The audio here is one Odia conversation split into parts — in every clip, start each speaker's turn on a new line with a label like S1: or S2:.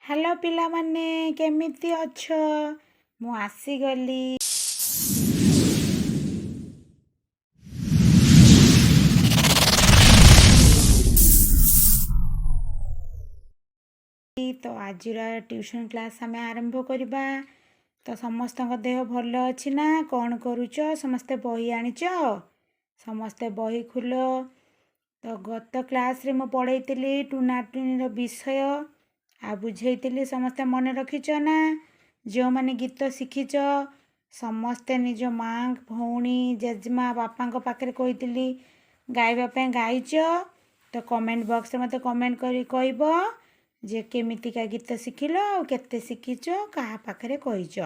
S1: ହ୍ୟାଲୋ ପିଲାମାନେ, କେମିତି ଅଛ? ମୁଁ ଆସିଗଲି। ତ ଆଜିର ଟ୍ୟୁସନ୍ କ୍ଲାସ୍ ଆମେ ଆରମ୍ଭ କରିବା। ତ ସମସ୍ତଙ୍କ ଦେହ ଭଲ ଅଛି ନା? କ'ଣ କରୁଛ ସମସ୍ତେ? ବହି ଆଣିଛ? ସମସ୍ତେ ବହି ଖୋଲ। ତ ଗତ କ୍ଲାସ୍ରେ ମୁଁ ପଢ଼େଇଥିଲି ଟୁନା ଟୁନିର ବିଷୟ ଆଉ ବୁଝେଇଥିଲି, ସମସ୍ତେ ମନେ ରଖିଛ ନା? ଯେଉଁମାନେ ଗୀତ ଶିଖିଛ, ସମସ୍ତେ ନିଜ ମା, ଭଉଣୀ, ଜେଜେମା, ବାପାଙ୍କ ପାଖରେ କହିଥିଲି ଗାଇବା ପାଇଁ, ଗାଇଛ? ତ କମେଣ୍ଟ ବକ୍ସରେ ମୋତେ କମେଣ୍ଟ କରି କହିବ ଯେ କେମିତିକା ଗୀତ ଶିଖିଲ ଆଉ କେତେ ଶିଖିଛ, କାହା ପାଖରେ କହିଛ।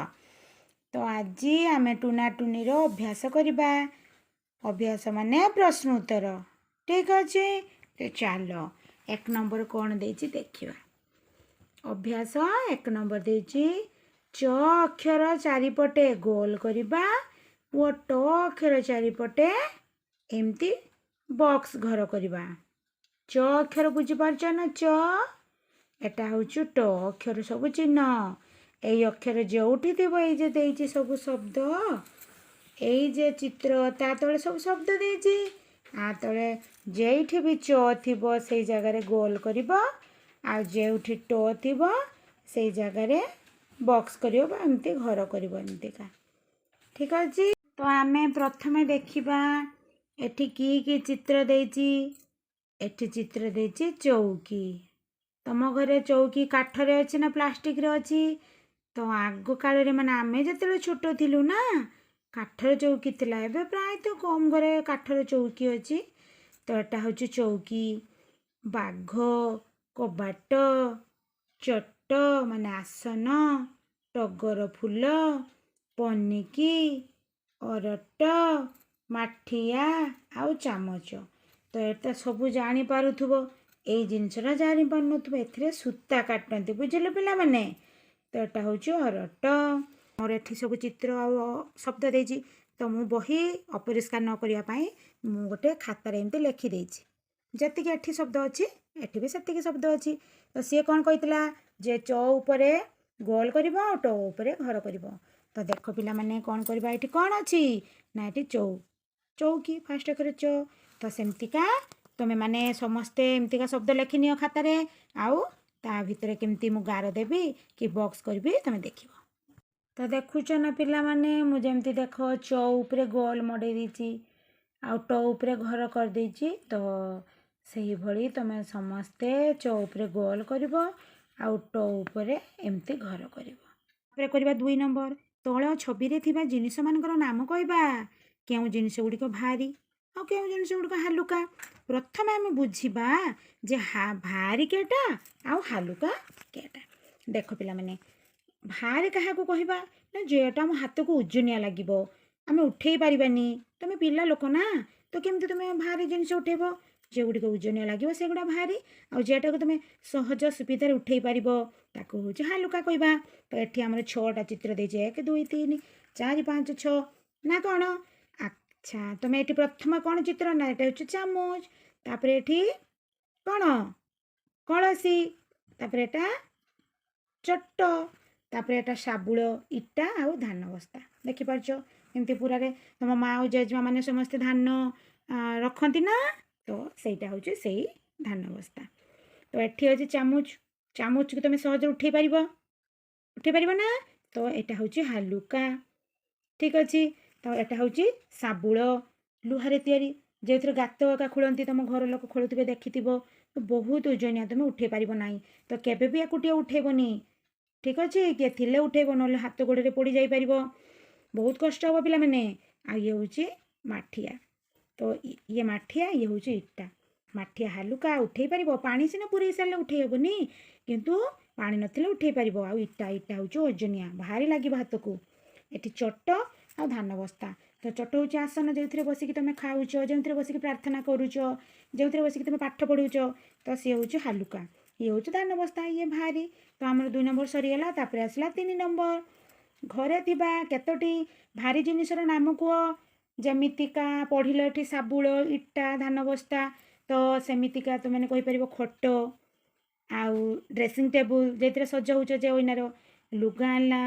S1: ତ ଆଜି ଆମେ ଟୁନା ଟୁନିର ଅଭ୍ୟାସ କରିବା। ଅଭ୍ୟାସ ମାନେ ପ୍ରଶ୍ନ ଉତ୍ତର, ଠିକ୍ ଅଛି? ତ ଚାଲ, 1 ନମ୍ବର କ'ଣ ଦେଇଛି ଦେଖିବା। ଅଭ୍ୟାସ 1 ନମ୍ବର ଦେଇଛି, ଚ ଅକ୍ଷର ଚାରିପଟେ ଗୋଲ କରିବା ଓ ଟ ଅକ୍ଷର ଚାରିପଟେ ଏମିତି ବକ୍ସ ଘର କରିବା। ଚ ଅକ୍ଷର ବୁଝିପାରୁଛ ନା? ଚ, ଏଟା ହେଉଛି ଟ ଅକ୍ଷର ସବୁ ଚିହ୍ନ। ଏଇ ଅକ୍ଷର ଯେଉଁଠି ଥିବ, ଏଇ ଯେ ଦେଇଛି ସବୁ ଶବ୍ଦ, ଏଇ ଯେ ଚିତ୍ର, ତା ତଳେ ସବୁ ଶବ୍ଦ ଦେଇଛି, ଆ ତଳେ ଯେଉଁଠି ବି ଚ ଥିବ ସେଇ ଜାଗାରେ ଗୋଲ କରିବ ଆଉ ଯେଉଁଠି ଟ ଥିବ ସେଇ ଜାଗାରେ ବକ୍ସ କରିବ ବା ଏମିତି ଘର କରିବ ଏମିତିକା, ଠିକ୍ ଅଛି? ତ ଆମେ ପ୍ରଥମେ ଦେଖିବା ଏଠି କି କି ଚିତ୍ର ଦେଇଛି। ଏଠି ଚିତ୍ର ଦେଇଛି ଚଉକି। ତମ ଘରେ ଚଉକି କାଠରେ ଅଛି ନା ପ୍ଲାଷ୍ଟିକରେ ଅଛି? ତ ଆଗ କାଳରେ, ମାନେ ଆମେ ଯେତେବେଳେ ଛୋଟ ଥିଲୁ ନା, କାଠର ଚଉକି ଥିଲା। ଏବେ ପ୍ରାୟତଃ କମ୍ ଘରେ କାଠର ଚଉକି ଅଛି। ତ ଏଟା ହେଉଛି ଚଉକି, ବାଘ, କବାଟ, ଚଟ ମାନେ ଆସନ, ଟଗର ଫୁଲ, ପନିକି, ଅରଟ, ମାଠିଆ ଆଉ ଚାମଚ। ତ ଏଟା ସବୁ ଜାଣିପାରୁଥିବ, ଏଇ ଜିନିଷଟା ଜାଣିପାରୁନଥିବ। ଏଥିରେ ସୂତା କାଟନ୍ତି, ବୁଝିଲେ ପିଲାମାନେ? ତ ଏଟା ହେଉଛି ଅରଟ। ମୋର ଏଠି ସବୁ ଚିତ୍ର ଆଉ ଶବ୍ଦ ଦେଇଛି। ତ ମୁଁ ବହି ଅପରିଷ୍କାର ନ କରିବା ପାଇଁ ମୁଁ ଗୋଟେ ଖାତାରେ ଏମିତି ଲେଖିଦେଇଛି। ଯେତିକି ଏଠି ଶବ୍ଦ ଅଛି, ଏଠି ବି ସେତିକି ଶବ୍ଦ ଅଛି। ତ ସିଏ କ'ଣ କହିଥିଲା ଯେ ଚ ଉପରେ ଗୋଲ କରିବ ଆଉ ଟ ଉପରେ ଘର କରିବ। ତ ଦେଖ ପିଲାମାନେ, କ'ଣ କରିବା? ଏଠି କ'ଣ ଅଛି ନା ଏଠି ଚଉକି, ଫାଷ୍ଟ ଅକ୍ଷର ଚ। ତ ସେମିତିକା ତୁମେମାନେ ସମସ୍ତେ ଏମିତିକା ଶବ୍ଦ ଲେଖିନିଅ ଖାତାରେ ଆଉ ତା ଭିତରେ କେମିତି ମୁଁ ଗାର ଦେବି କି ବକ୍ସ କରିବି ତୁମେ ଦେଖିବ। ତ ଦେଖୁଛ ନା ପିଲାମାନେ, ମୁଁ ଯେମିତି ଦେଖ ଚ ଉପରେ ଗୋଲ ମଡ଼େଇ ଦେଇଛି ଆଉ ଟ ଉପରେ ଘର କରିଦେଇଛି। ତ ସେଇଭଳି ତୁମେ ସମସ୍ତେ ଚ ଉପରେ ଗୋଲ କରିବ ଆଉ ଟ ଉପରେ ଏମିତି ଘର କରିବ। ତାପରେ କରିବା 2 ନମ୍ବର। ତଳ ଛବିରେ ଥିବା ଜିନିଷମାନଙ୍କର ନାମ କହିବା। କେଉଁ ଜିନିଷ ଗୁଡ଼ିକ ଭାରି ଆଉ କେଉଁ ଜିନିଷ ଗୁଡ଼ିକ ହାଲୁକା? ପ୍ରଥମେ ଆମେ ବୁଝିବା ଯେ ଭାରି କେଟା ଆଉ ହାଲୁକା କେଟା। ଦେଖ ପିଲାମାନେ, ଭାରି କାହାକୁ କହିବା ନା ଯେଟା ଆମ ହାତକୁ ଓଜନିଆ ଲାଗିବ, ଆମେ ଉଠେଇ ପାରିବାନି। ତୁମେ ପିଲା ଲୋକ ନା, ତ କେମିତି ତୁମେ ଭାରି ଜିନିଷ ଉଠେଇବ? ଯେଉଁଗୁଡ଼ିକ ଓଜନିଆ ଲାଗିବ ସେଗୁଡ଼ା ଭାରି, ଆଉ ଯେଉଁଟାକୁ ତୁମେ ସହଜ ସୁବିଧାରେ ଉଠେଇ ପାରିବ ତାକୁ ହେଉଛି ହାଲୁକା କହିବା। ତ ଏଠି ଆମର 6ଟା ଚିତ୍ର ଦେଇଛି, 1, 2, 3, 4, 5, 6 ନା କ'ଣ? ଆଚ୍ଛା, ତୁମେ ଏଠି ପ୍ରଥମ କ'ଣ ଚିତ୍ର ନା ଏଟା ହେଉଛି ଚାମଚ। ତାପରେ ଏଠି କ'ଣ? କଳସୀ। ତାପରେ ଏଟା ଚଟ। ତାପରେ ଏଟା ଶାବୁଳ, ଇଟା ଆଉ ଧାନ ବସ୍ତା। ଦେଖିପାରୁଛ? ଏମିତି ପୁରାରେ ତୁମ ମା ଆଉ ଜେଜେମା ମାନେ ସମସ୍ତେ ଧାନ ରଖନ୍ତି ନା, ତ ସେଇଟା ହେଉଛି ସେଇ ଧାନ ବସ୍ତା। ତ ଏଠି ଅଛି ଚାମଚ। ଚାମଚକୁ ତୁମେ ସହଜରେ ଉଠେଇ ପାରିବ, ଉଠେଇ ପାରିବ ନା? ତ ଏଇଟା ହେଉଛି ହାଲୁକା, ଠିକ୍ ଅଛି? ତ ଏଟା ହେଉଛି ଶାବୁଳ, ଲୁହାରେ ତିଆରି, ଯେଉଁଥିରେ ଗାତ ଏକା ଖୋଳନ୍ତି। ତୁମ ଘର ଲୋକ ଖୋଳୁଥିବେ, ଦେଖିଥିବ। ତ ବହୁତ ଓଜନିଆ, ତୁମେ ଉଠେଇ ପାରିବ ନାହିଁ। ତ କେବେ ବି ଏକୁଟିଆ ଉଠେଇବନି, ଠିକ୍ ଅଛି? କିଏ ଥିଲେ ଉଠେଇବ, ନହେଲେ ହାତ ଗୋଡ଼ରେ ପୋଡ଼ି ଯାଇପାରିବ, ବହୁତ କଷ୍ଟ ହେବ ପିଲାମାନେ। ଆଉ ଇଏ ହେଉଛି ମାଠିଆ। ତ ଇଏ ମାଠିଆ, ଇଏ ହେଉଛି ଇଟା। ମାଠିଆ ହାଲୁକା, ଉଠେଇ ପାରିବ। ପାଣି ସିନା ପୁରେଇ ସାରିଲେ ଉଠେଇ ହେବନି, କିନ୍ତୁ ପାଣି ନଥିଲେ ଉଠେଇ ପାରିବ। ଆଉ ଇଟା ହେଉଛି ଓଜନିଆ, ଭାରି ଲାଗିବ ହାତକୁ। ଏଠି ଚଟ ଆଉ ଧାନ ବସ୍ତା। ତ ଚଟ ହେଉଛି ଆସନ, ଯେଉଁଥିରେ ବସିକି ତୁମେ ଖାଉଛ, ଯେଉଁଥିରେ ବସିକି ପ୍ରାର୍ଥନା କରୁଛ, ଯେଉଁଥିରେ ବସିକି ତୁମେ ପାଠ ପଢ଼ୁଛ, ତ ସିଏ ହେଉଛି ହାଲୁକା। ଇଏ ହେଉଛି ଧାନ ବସ୍ତା, ଇଏ ଭାରି। ତ ଆମର 2 ନମ୍ବର ସରିଗଲା। ତାପରେ ଆସିଲା 3 ନମ୍ବର। ଘରେ ଥିବା କେତୋଟି ଭାରି ଜିନିଷର ନାମ କୁହ। ଯେମିତିକା ପଢ଼ିଲ ଏଠି ଶାବୁଳ, ଇଟା, ଧାନ ବସ୍ତା, ତ ସେମିତିକା ତୁମେ କହିପାରିବ ଖଟ। ଆଉ ଡ୍ରେସିଂ ଟେବୁଲ୍ ଯେଉଁଥିରେ ସଜ ହେଉଛ ଯେ ଅଇନାର, ଲୁଗା ଆଲଣା,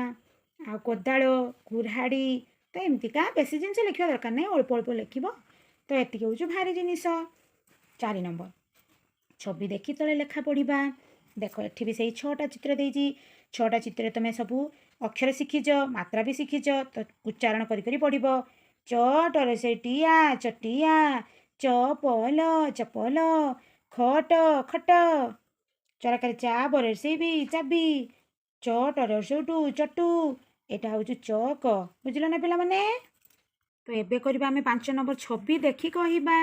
S1: ଆଉ କୋଦାଳ, କୁରାଢ଼ୀ। ତ ଏମିତିକା ବେଶୀ ଜିନିଷ ଲେଖିବା ଦରକାର ନାହିଁ, ଅଳ୍ପ ଅଳ୍ପ ଲେଖିବ। ତ ଏତିକି ହେଉଛି ଭାରି ଜିନିଷ। 4 ନମ୍ବର, ଛବି ଦେଖି ତଳେ ଲେଖା ପଢ଼ିବା। ଦେଖ, ଏଠି ବି ସେଇ 6ଟା ଚିତ୍ର ଦେଇଛି। 6ଟା ଚିତ୍ରରେ ତୁମେ ସବୁ ଅକ୍ଷର ଶିଖିଛ, ମାତ୍ରା ବି ଶିଖିଛ, ତ ଉଚ୍ଚାରଣ କରି କରି ପଢ଼ିବ। ଚ ଟରେ ସେ ଟିଆ, ଚଟିଆ। ଚ ପଲ, ଚପଲ। ଖଟ, ଖଟ। ଚରକାରେ ଚା, ବରେ ସେଇ ବି, ଚାବି। ଚ ଟରେ ସେଉଟୁ, ଚଟୁ। ଏଇଟା ହେଉଛି ଚକ। ବୁଝିଲ ନା ପିଲାମାନେ? ତ ଏବେ କରିବା ଆମେ 5 ନମ୍ବର, ଛବି ଦେଖି କହିବା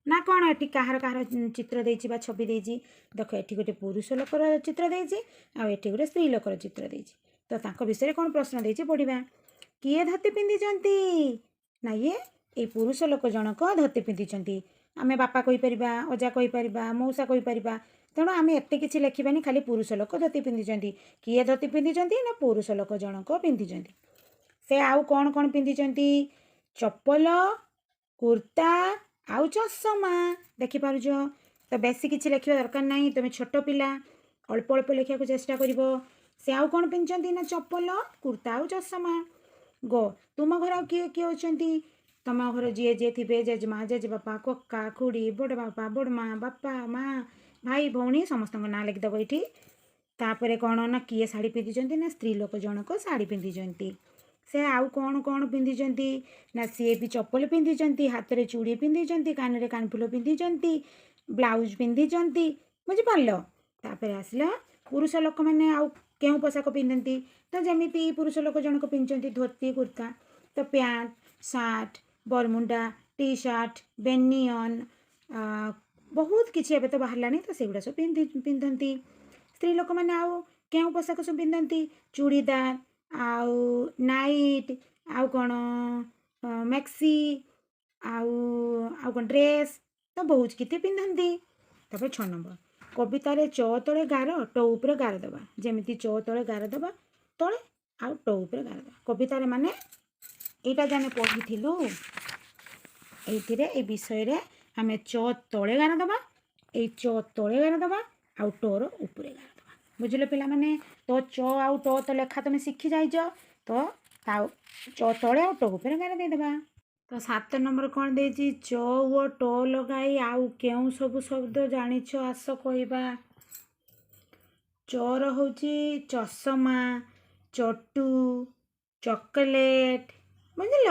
S1: ନା କ'ଣ। ଏଠି କାହାର କାହାର ଚିତ୍ର ଦେଇଛି ବା ଛବି ଦେଇଛି? ଦେଖ, ଏଠି ଗୋଟେ ପୁରୁଷ ଲୋକର ଚିତ୍ର ଦେଇଛି ଆଉ ଏଠି ଗୋଟେ ସ୍ତ୍ରୀ ଲୋକର ଚିତ୍ର ଦେଇଛି। ତ ତାଙ୍କ ବିଷୟରେ କ'ଣ ପ୍ରଶ୍ନ ଦେଇଛି ପଢ଼ିବା। କିଏ ଧୋତି ପିନ୍ଧିଛନ୍ତି? ନା, ଇଏ ଏଇ ପୁରୁଷ ଲୋକ ଜଣକ ଧୋତି ପିନ୍ଧିଛନ୍ତି। ଆମେ ବାପା କହିପାରିବା, ଅଜା କହିପାରିବା, ମଉସା କହିପାରିବା। ତେଣୁ ଆମେ ଏତେ କିଛି ଲେଖିବାନି, ଖାଲି ପୁରୁଷ ଲୋକ ଧୋତି ପିନ୍ଧିଛନ୍ତି। କିଏ ଧୋତି ପିନ୍ଧିଛନ୍ତି? ନା, ପୁରୁଷ ଲୋକ ଜଣକ ପିନ୍ଧିଛନ୍ତି। ସେ ଆଉ କ'ଣ କ'ଣ ପିନ୍ଧିଛନ୍ତି? ଚପଲ, କୁର୍ତ୍ତା ଆଉ ଚଷମା। ଦେଖିପାରୁଛ ତ? ବେଶୀ କିଛି ଲେଖିବା ଦରକାର ନାହିଁ, ତୁମେ ଛୋଟ ପିଲା, ଅଳ୍ପ ଅଳ୍ପ ଲେଖିବାକୁ ଚେଷ୍ଟା କରିବ। ସେ ଆଉ କ'ଣ ପିନ୍ଧିଛନ୍ତି? ନା, ଚପଲ, କୁର୍ତ୍ତା ଆଉ ଚଷମା। ଗ, ତୁମ ଘରେ ଆଉ କିଏ କିଏ ଅଛନ୍ତି? ତୁମ ଘରେ ଯିଏ ଯିଏ ଥିବେ, ଜେଜେମା, ଜେଜେବାପା, କକା, ଖୁଡ଼ି, ବଡ଼ ବାପା, ବଡ଼ ମା, ବାପା, ମା, ଭାଇ, ଭଉଣୀ, ସମସ୍ତଙ୍କ ନାଁ ଲେଖିଦେବ ଏଇଠି। ତାପରେ କ'ଣ ନା, କିଏ ଶାଢ଼ୀ ପିନ୍ଧିଛନ୍ତି? ନା, ସ୍ତ୍ରୀ ଲୋକ ଜଣକ ଶାଢ଼ୀ ପିନ୍ଧିଛନ୍ତି। ସେ ଆଉ କ'ଣ କ'ଣ ପିନ୍ଧିଛନ୍ତି? ନା, ସିଏ ବି ଚପଲ ପିନ୍ଧିଛନ୍ତି, ହାତରେ ଚୁଡ଼ି ପିନ୍ଧିଛନ୍ତି, କାନରେ କାନଫୁଲ ପିନ୍ଧିଛନ୍ତି, ବ୍ଲାଉଜ୍ ପିନ୍ଧିଛନ୍ତି। ବୁଝିପାରିଲ? ତାପରେ ଆସିଲା, ପୁରୁଷ ଲୋକମାନେ ଆଉ କେଉଁ ପୋଷାକ ପିନ୍ଧନ୍ତି? ତ ଯେମିତି ପୁରୁଷ ଲୋକ ଜଣକ ପିନ୍ଧିଛନ୍ତି ଧୋତି କୁର୍ତ୍ତା, ତ pant, shirt, Baramunda, T shirt, banyan, ବହୁତ କିଛି ଏବେ ତ ବାହାରିଲାଣି, ତ ସେଗୁଡ଼ା ସବୁ ପିନ୍ଧନ୍ତି। ସ୍ତ୍ରୀ ଲୋକମାନେ ଆଉ କେଉଁ ପୋଷାକ ସବୁ ପିନ୍ଧନ୍ତି? ଚୁଡ଼ିଦାର ଆଉ ନାଇଟ୍, ଆଉ କ'ଣ ମ୍ୟାକ୍ସି, ଆଉ ଆଉ କ'ଣ ଡ୍ରେସ୍, ତ ବହୁତ କିଛି ପିନ୍ଧନ୍ତି। ତାପରେ 6 ନମ୍ବର, କବିତାରେ ଚ ତଳେ ଗାର, ଟ ଉପରେ ଗାର ଦେବା। ଯେମିତି ଚ ତଳେ ଗାର ଦେବା ତଳେ ଆଉ ଟ ଉପରେ ଗାର ଦେବା। କବିତାରେ ମାନେ ଏଇଟା ଯେ ଆମେ ପଢ଼ିଥିଲୁ, ଏଇଥିରେ ଏଇ ବିଷୟରେ ଆମେ ଚ ତଳେ ଗାର ଦେବା, ଏଇ ଚ ତଳେ ଗାର ଦେବା ଆଉ ଟର ଉପରେ ଗାର ଦେବା। ବୁଝିଲ ପିଲାମାନେ? ତ ଚ ଆଉ ଟ ତ ଲେଖା ତୁମେ ଶିଖି ଯାଇଛ, ତ ଆଉ ଚ ତଳେ ଆଉ ଟ ଉପରେ ଗାର ଦେଇଦେବା। ତ 7 ନମ୍ବର କ'ଣ ଦେଇଛି? ଚ ଓ ଟ ଲଗାଇ ଆଉ କେଉଁ ସବୁ ଶବ୍ଦ ଜାଣିଛ, ଆସ କହିବା। ଚର ହେଉଛି ଚଷମା, ଚଟୁ, ଚକୋଲେଟ୍। ବୁଝିଲ?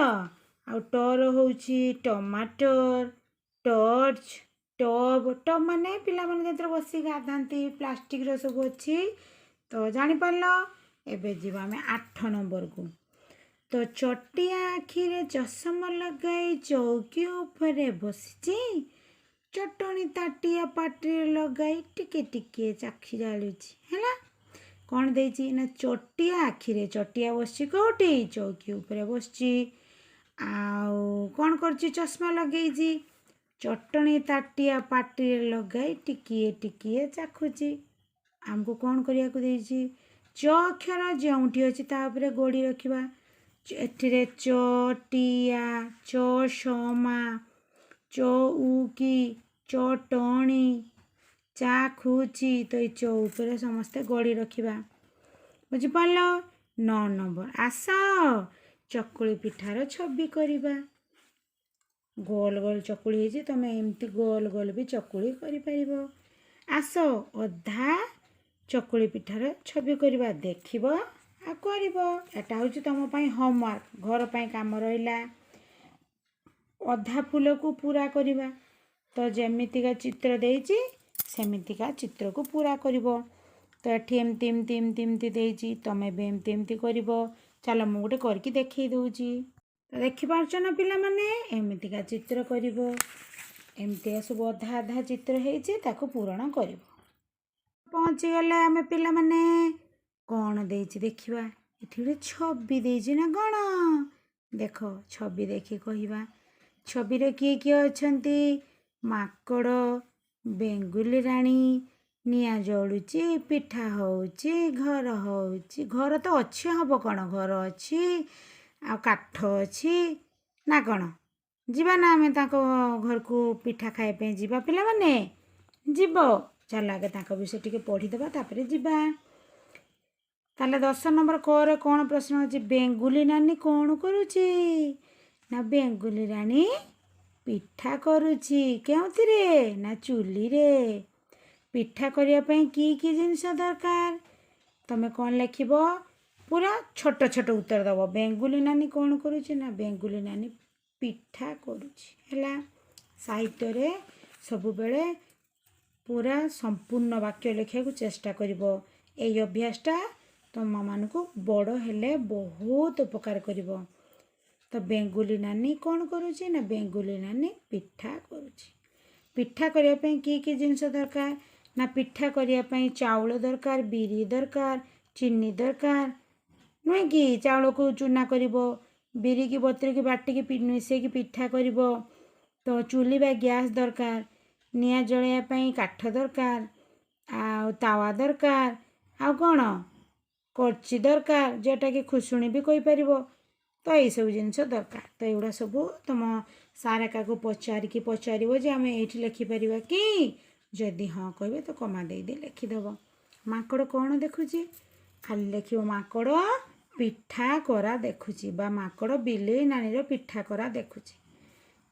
S1: ଆଉ ଟର ହେଉଛି ଟମାଟର, ଟର୍ଚ୍ଚ, ଟବ୍। ଟବ୍ ମାନେ ପିଲାମାନେ ଯେତେବେଳେ ବସି ଗାଧାନ୍ତି, ପ୍ଲାଷ୍ଟିକ୍ର ସବୁ ଅଛି। ତ ଜାଣିପାରିଲ? ଏବେ ଯିବା ଆମେ 8 ନମ୍ବରକୁ। ତ ଚଟିଆ ଆଖିରେ ଚଷମା ଲଗାଇ ଚୌକି ଉପରେ ବସିଛି, ଚଟଣି ତାଟିଆ ପାଟିରେ ଲଗାଇ ଟିକେ ଟିକେ ଚାଖି ଚାଲୁଛି। ହେଲା, କ'ଣ ଦେଇଛି? ନା, ଚଟିଆ ଆଖିରେ, ଚଟିଆ ବସିଛି କେଉଁଠି? ଚୌକି ଉପରେ ବସିଛି। ଆଉ କ'ଣ କରୁଛି? ଚଷମା ଲଗେଇଛି, ଚଟଣି ତାଟିଆ ପାଟିରେ ଲଗାଇ ଟିକିଏ ଟିକିଏ ଚାଖୁଛି। ଆମକୁ କ'ଣ କରିବାକୁ ଦେଇଛି? ଚ ଅକ୍ଷର ଯେଉଁଠି ଅଛି ତା ଉପରେ ଗୋଡ଼ି ରଖିବା। ଏଥିରେ ଚ ଟିଆ, ଚ ସମା, ଚଉକି, ଚଟଣି, ଚାଖୁଛି। ତ ଏଇ ଚ ଉପରେ ସମସ୍ତେ ଗୋଡ଼ି ରଖିବା। ବୁଝିପାରିଲ? 9 ନମ୍ବର, ଆସ ଚକୁଳି ପିଠାର ଛବି କରିବା। ଗୋଲ ଗୋଲ ଚକୁଳି ହେଇଛି, ତୁମେ ଏମିତି ଗୋଲ ଗୋଲ ବି ଚକୁଳି କରିପାରିବ। ଆସ ଅଧା ଚକୁଳି ପିଠାର ଛବି କରିବା, ଦେଖିବ ଆଉ କରିବ। ଏଟା ହେଉଛି ତୁମ ପାଇଁ ହୋମୱାର୍କ, ଘର ପାଇଁ କାମ ରହିଲା। ଅଧା ଫୁଲକୁ ପୂରା କରିବା। ତ ଯେମିତିକା ଚିତ୍ର ଦେଇଛି ସେମିତିକା ଚିତ୍ରକୁ ପୂରା କରିବ। ତ ଏଠି ଏମିତି ଏମିତି ଏମିତି ଏମିତି ଦେଇଛି, ତୁମେ ବି ଏମିତି ଏମିତି କରିବ। ଚାଲ, ମୁଁ ଗୋଟେ କରିକି ଦେଖେଇ ଦେଉଛି। ତ ଦେଖିପାରୁଛ ନା ପିଲାମାନେ? ଏମିତିକା ଚିତ୍ର କରିବ। ଏମିତିକା ସବୁ ଅଧା ଅଧା ଚିତ୍ର ହେଇଛି, ତାକୁ ପୂରଣ କରିବ। ପହଞ୍ଚିଗଲେ ଆମେ ପିଲାମାନେ। କ'ଣ ଦେଇଛି ଦେଖିବା। ଏଠି ଗୋଟେ ଛବି ଦେଇଛି ନା କ'ଣ? ଦେଖ, ଛବି ଦେଖି କହିବା। ଛବିରେ କିଏ କିଏ ଅଛନ୍ତି? ମାଙ୍କଡ଼, ବେଙ୍ଗୁଲି ରାଣୀ, ନିଆଁ ଜଳୁଛି, ପିଠା ହେଉଛି, ଘର ହେଉଛି। ଘର ତ ଅଛି, ହେବ କ'ଣ? ଘର ଅଛି ଆଉ କାଠ ଅଛି ନା କ'ଣ? ଯିବା ନା ଆମେ ତାଙ୍କ ଘରକୁ ପିଠା ଖାଇବା ପାଇଁ? ଯିବା ପିଲାମାନେ? ଯିବ? ଚାଲ ଆଗେ ତାଙ୍କ ବିଷୟରେ ଟିକେ ପଢ଼ିଦେବା, ତାପରେ ଯିବା। ତାହେଲେ 10 ନମ୍ବର କରେ କ'ଣ ପ୍ରଶ୍ନ ଅଛି? ବେଙ୍ଗୁଲି ନାନୀ କ'ଣ କରୁଛି? ନା ବେଙ୍ଗୁଲି ରାଣୀ ପିଠା କରୁଛି। କେଉଁଥିରେ? ନା ଚୁଲିରେ। ପିଠା କରିବା ପାଇଁ କି କି ଜିନିଷ ଦରକାର? ତମେ କ'ଣ ଲେଖିବ? ପୁରା ଛୋଟ ଛୋଟ ଉତ୍ତର ଦେବ। ବେଙ୍ଗୁଲି ନାନୀ କ'ଣ କରୁଛି? ନା ବେଙ୍ଗୁଲି ନାନୀ ପିଠା କରୁଛି। ହେଲା, ସାହିତ୍ୟରେ ସବୁବେଳେ ପୁରା ସମ୍ପୂର୍ଣ୍ଣ ବାକ୍ୟ ଲେଖିବାକୁ ଚେଷ୍ଟା କରିବ। ଏଇ ଅଭ୍ୟାସଟା ତୁମମାନଙ୍କୁ ବଡ଼ ହେଲେ ବହୁତ ଉପକାର କରିବ। ତ ବେଙ୍ଗୁଲି ନାନୀ କ'ଣ କରୁଛି? ନା ବେଙ୍ଗୁଲି ନାନୀ ପିଠା କରୁଛି। ପିଠା କରିବା ପାଇଁ କି କି ଜିନିଷ ଦରକାର? ନା ପିଠା କରିବା ପାଇଁ ଚାଉଳ ଦରକାର, ବିରି ଦରକାର, ଚିନି ଦରକାର, ନୁହେଁ କି? ଚାଉଳକୁ ଚୁନା କରିବ, ବିରିକି ବତୁରେଇକି ବାଟିକି ମିଶେଇକି ପିଠା କରିବ। ତ ଚୁଲି ବା ଗ୍ୟାସ୍ ଦରକାର, ନିଆଁ ଜଳାଇବା ପାଇଁ କାଠ ଦରକାର, ଆଉ ତାୱା ଦରକାର, ଆଉ କ'ଣ କରଚି ଦରକାର, ଯେଉଁଟାକି ଖୁସୁଣି ବି କହିପାରିବ। ତ ଏଇସବୁ ଜିନିଷ ଦରକାର। ତ ଏଗୁଡ଼ା ସବୁ ତୁମ ସାର୍ ଏକାକୁ ପଚାରିକି ପଚାରିବ ଯେ ଆମେ ଏଇଠି ଲେଖିପାରିବା କି? ଯଦି ହଁ କହିବେ ତ କମା ଦେଇ ଦେଇ ଲେଖିଦେବ। ମାଙ୍କଡ଼ କ'ଣ ଦେଖୁଛି? ଖାଲି ଲେଖିବ ମାଙ୍କଡ଼ ପିଠା କରା ଦେଖୁଛି, ବା ମାଙ୍କଡ଼ ବିଲେଇ ନାନୀର ପିଠା କରା ଦେଖୁଛି।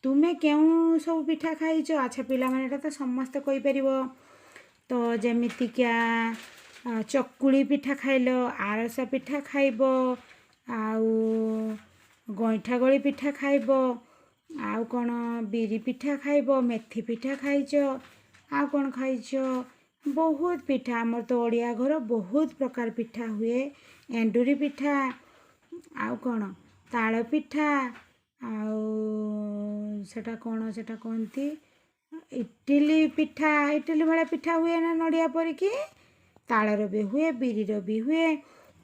S1: ତୁମେ କେଉଁ ସବୁ ପିଠା ଖାଇଛ? ଆଚ୍ଛା ପିଲାମାନେ, ଏଇଟା ତ ସମସ୍ତେ କହିପାରିବ। ତ ଯେମିତିକା ଚକୁଳି ପିଠା ଖାଇଲ, ଆରସା ପିଠା ଖାଇବ, ଆଉ ଗଇଁଠାଗୋଳି ପିଠା ଖାଇବ, ଆଉ କ'ଣ ବିରି ପିଠା ଖାଇବ, ମେଥି ପିଠା ଖାଇଛ, ଆଉ କ'ଣ ଖାଇଛ? ବହୁତ ପିଠା। ଆମର ତ ଓଡ଼ିଆ ଘର, ବହୁତ ପ୍ରକାର ପିଠା ହୁଏ। ଏଣ୍ଡୁରି ପିଠା, ଆଉ କ'ଣ ତାଳ ପିଠା, ଆଉ ସେଟା କ'ଣ ସେଟା କହନ୍ତି ଇଟିଲି ପିଠା। ଇଟିଲି ଭଳିଆ ପିଠା ହୁଏ ନା ନଡ଼ିଆ ପରିକି? ତାଳର ବି ହୁଏ, ବିରିର ବି ହୁଏ।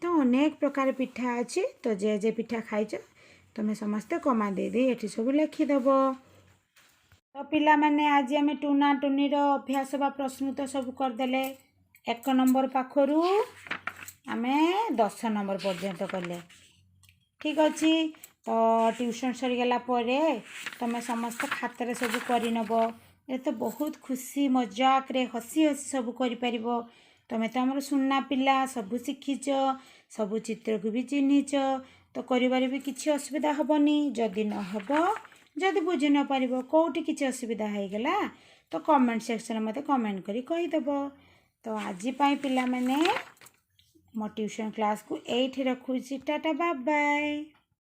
S1: ତ ଅନେକ ପ୍ରକାର ପିଠା ଅଛି। ତ ଯେ ଯେ ପିଠା ଖାଇଛ ତୁମେ ସମସ୍ତେ କମା ଦେଇ ଦେଇ ଏଠି ସବୁ ଲେଖିଦେବ। ତ ପିଲାମାନେ, ଆଜି ଆମେ ଟୁନା ଟୁନିର ଅଭ୍ୟାସ ବା ପ୍ରଶ୍ନ ତ ସବୁ କରିଦେଲେ। 1 ନମ୍ବର ପାଖରୁ ଆମେ 10 ନମ୍ବର ପର୍ଯ୍ୟନ୍ତ କଲେ। ଠିକ୍ ଅଛି। ତ ଟ୍ୟୁସନ୍ ସରିଗଲା ପରେ ତୁମେ ସମସ୍ତେ ଖାତାରେ ସବୁ କରିନେବ। ଏ ତ ବହୁତ ଖୁସି ମଜାକରେ ହସି ହସି ସବୁ କରିପାରିବ। ତୁମେ ତ ଆମର ସୁନା ପିଲା, ସବୁ ଶିଖିଛ, ସବୁ ଚିତ୍ରକୁ ବି ଚିହ୍ନିଛ, ତ କରିବାରେ ବି କିଛି ଅସୁବିଧା ହେବନି। ଯଦି ନ ହେବ, ଯଦି ବୁଝି ନ ପାରିବ, କେଉଁଠି କିଛି ଅସୁବିଧା ହେଇଗଲା, ତ କମେଣ୍ଟ ସେକ୍ସନରେ ମୋତେ କମେଣ୍ଟ କରି କହିଦେବ। ତ ଆଜି ପାଇଁ ପିଲାମାନେ, ମୋ ଟ୍ୟୁସନ୍ କ୍ଲାସ୍କୁ ଏଇଠି ରଖୁଛି। Tata, bye bye.